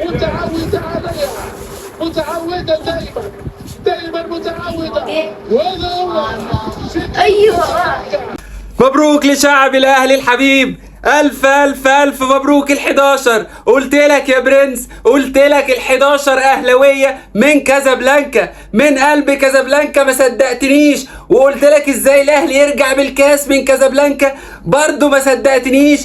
متعودة عليها، متعودة دائما، دائما متعودة. وهذا هو. ايوه. مبروك لشعب الاهلي الحبيب، الف الف الف مبروك ال11. قلت لك يا برنس، قلت لك ال11 اهلاويه من كازابلانكا، من قلب كازابلانكا، ما صدقتنيش. وقلت لك ازاي الاهلي يرجع بالكاس من كازابلانكا، برضو ما صدقتنيش.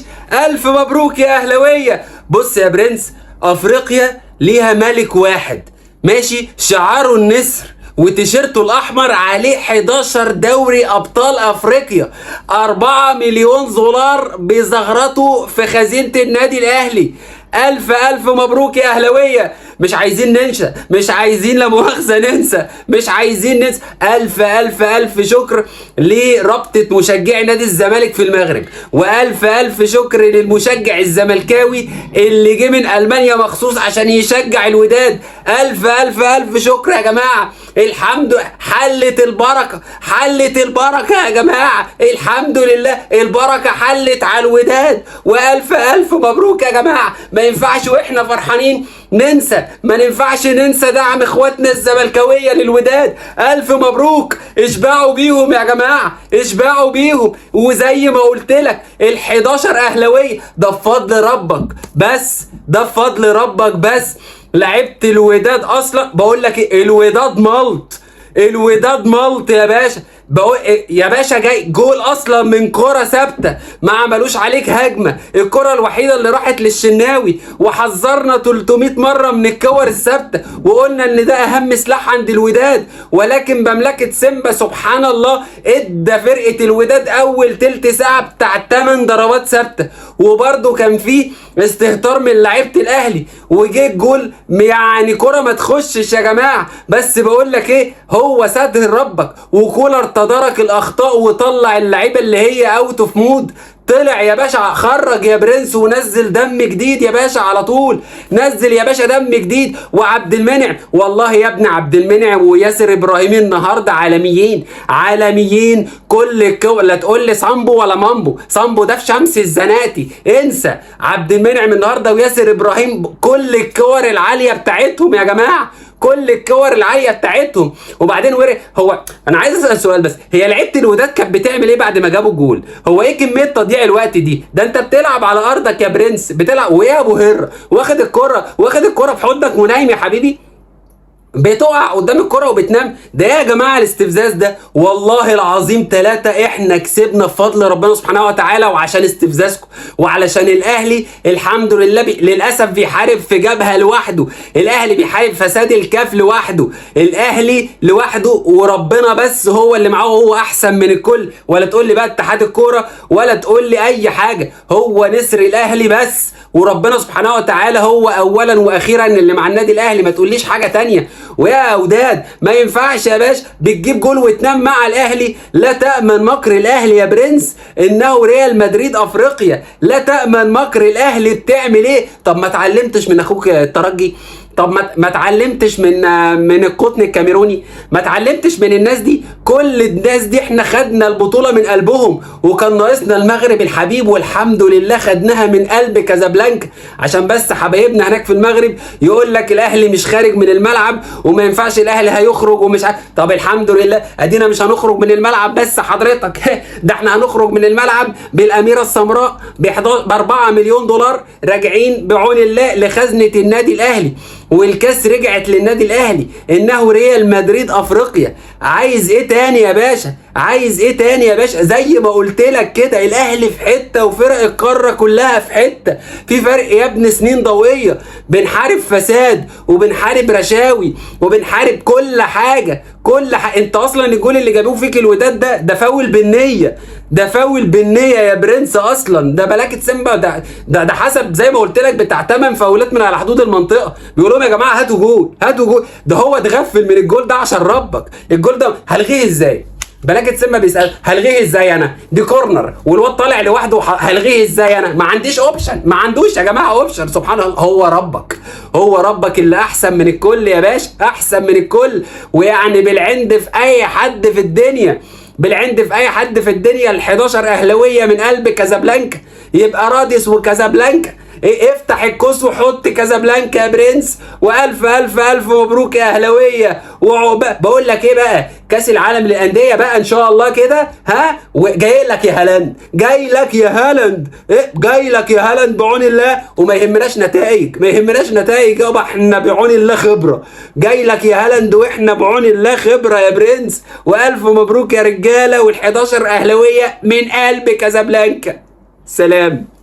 الف مبروك يا اهلاويه. بص يا برنس، افريقيا ليها ملك واحد ماشي، شعاره النسر وتيشيرته الاحمر عليه 11 دوري ابطال افريقيا، 4 مليون دولار بزغرته في خزينة النادي الاهلي. الف الف مبروك يا اهلاويه. مش عايزين ننسى، مش عايزين لا مؤاخذة ننسى، مش عايزين ننسى. الف الف الف شكر لرابطه مشجعي نادي الزمالك في المغرب، والف الف شكر للمشجع الزملكاوي اللي جه من المانيا مخصوص عشان يشجع الوداد. الف الف الف شكر يا جماعة. الحمد حلت البركة، حلت البركة يا جماعة، الحمد لله البركة حلت على الوداد. والف الف مبروك يا جماعة. ما ينفعش واحنا فرحانين ننسى، ما ينفعش ننسى دعم اخواتنا الزملكاويه للوداد. الف مبروك، اشبعوا بيهم يا جماعة، اشبعوا بيهم. وزي ما قلت لك ال11 اهلاويه ده بفضل ربك بس، ده بفضل ربك بس. لعبت الوداد اصلا، بقول لك ايه، الوداد ملط، الوداد ملط يا باشا. بقول يا باشا جاي جول اصلا من كرة ثابتة، ما عملوش عليك هجمة، الكرة الوحيدة اللي راحت للشناوي، وحذرنا 300 مرة من الكور الثابتة وقلنا ان ده اهم سلاح عند الوداد، ولكن مملكة سيمبا سبحان الله ادى فرقه الوداد اول تلت ساعة بتاع 8 ضربات ثابتة، وبرده كان في استهتار من لعيبة الاهلي وجه الجول، يعني كرة ما تخشش يا جماعة. بس بقول لك ايه، هو ستر ربك، وكولر تدارك الاخطاء وطلع اللعيبة اللي هي out of mood. طلع يا باشا، خرج يا برنس ونزل دم جديد يا باشا على طول، نزل يا باشا دم جديد. وعبد المنعم، والله يا ابن عبد المنعم وياسر ابراهيم النهارده عالميين، عالميين. كل لا تقول لي سامبو ولا مامبو، سامبو ده في شمس الزناتي، انسى. عبد المنعم النهارده وياسر ابراهيم كل الكور العالية بتاعتهم يا جماعة، كل الكور العالية بتاعتهم. وبعدين ورق، هو انا عايز اسال سؤال بس، هي لعيبة الوداد كانت بتعمل ايه بعد ما جابوا الجول؟ هو ايه كمية تضييع الوقت دي؟ ده انت بتلعب على ارضك يا برنس، بتلعب. وايه يا ابو هره، واخد الكره، واخد الكره في حضنك ونايم يا حبيبي، بتقع قدام الكرة وبتنام. ده يا جماعة الاستفزاز ده، والله العظيم ثلاثة احنا كسبنا بفضل ربنا سبحانه وتعالى، وعشان استفزازكم وعلشان الاهلي الحمد لله للاسف بيحارب في جبهة لوحده، الاهلي بيحارب فساد الكاف لوحده، الاهلي لوحده وربنا بس هو اللي معاه، هو احسن من الكل. ولا تقول لي بقى اتحاد الكورة ولا تقول لي اي حاجة، هو نسر الاهلي بس، وربنا سبحانه وتعالى هو اولا واخيرا اللي مع النادي الاهلي، ما تقوليش حاجة تانية. ويا اوداد ما ينفعش يا باشا بتجيب جول وتنام مع الاهلي، لا تامن مكر الاهلي يا برنس، انه ريال مدريد افريقيا، لا تامن مكر الاهلي. بتعمل ايه؟ طب ما اتعلمتش من اخوك الترجي؟ طب ما اتعلمتش من القطن الكاميروني؟ ما اتعلمتش من الناس دي؟ كل الناس دي احنا خدنا البطولة من قلبهم، وكان ناقصنا المغرب الحبيب والحمد لله خدناها من قلب كازابلانكا. عشان بس حبايبنا هناك في المغرب يقول لك الاهلي مش خارج من الملعب وما ينفعش الاهلي هيخرج ومش عارف. طب الحمد لله ادينا مش هنخرج من الملعب، بس حضرتك ده احنا هنخرج من الملعب بالاميره السمراء ب 4 مليون دولار، راجعين بعون الله لخزنة النادي الاهلي، والكاس رجعت للنادي الاهلي، انه ريال مدريد افريقيا. عايز ايه تاني يا باشا؟ عايز ايه تاني يا باشا؟ زي ما قلت لك كده، الاهلي في حتة وفرق القارة كلها في حتة، في فرق يا ابن سنين ضوئية. بنحارب فساد وبنحارب رشاوي وبنحارب كل حاجة، كل حاجة. انت اصلا الجول اللي جابوه فيك الوداد ده فاول بالنية، ده فاول بالنية يا برنس اصلا. ده بلاكة سيمبا، ده حسب زي ما قلت لك بتاع 8 فاولات من على حدود المنطقة، بيقول لهم يا جماعة هاتوا جول، هاتوا جول. ده هو اتغفل من الجول ده عشان ربك، الجول ده هلغيه ازاي؟ بلاكة سيمبا بيسأل هلغيه ازاي انا؟ دي corner والواد طالع لوحده، هلغيه ازاي انا؟ ما عنديش option، ما عندوش يا جماعة option. سبحان الله، هو ربك، هو ربك اللي احسن من الكل يا باشا، احسن من الكل. ويعني بالعند في اي حد في الدنيا، بالعند في اي حد في الدنيا. ال 11 اهلاويه من قلب كازابلانكا، يبقى رادس وكازابلانكا. ايه، افتح القوس وحط كازابلانكا يا برنس. والف الف الف مبروك يا اهلاويه. وعقبال بقول لك ايه بقى، كاس العالم للاندية بقى ان شاء الله كده، ها، وجاي لك يا هالاند، جاي لك يا هالاند، ايه، جاي لك يا هالاند بعون الله. وما يهمناش نتائج، ما يهمناش نتائج يابا، احنا بعون الله خبره. جاي لك يا هالاند واحنا بعون الله خبره يا برنس. والف مبروك يا رجاله، وال11 اهلاويه من قلب كازابلانكا. سلام.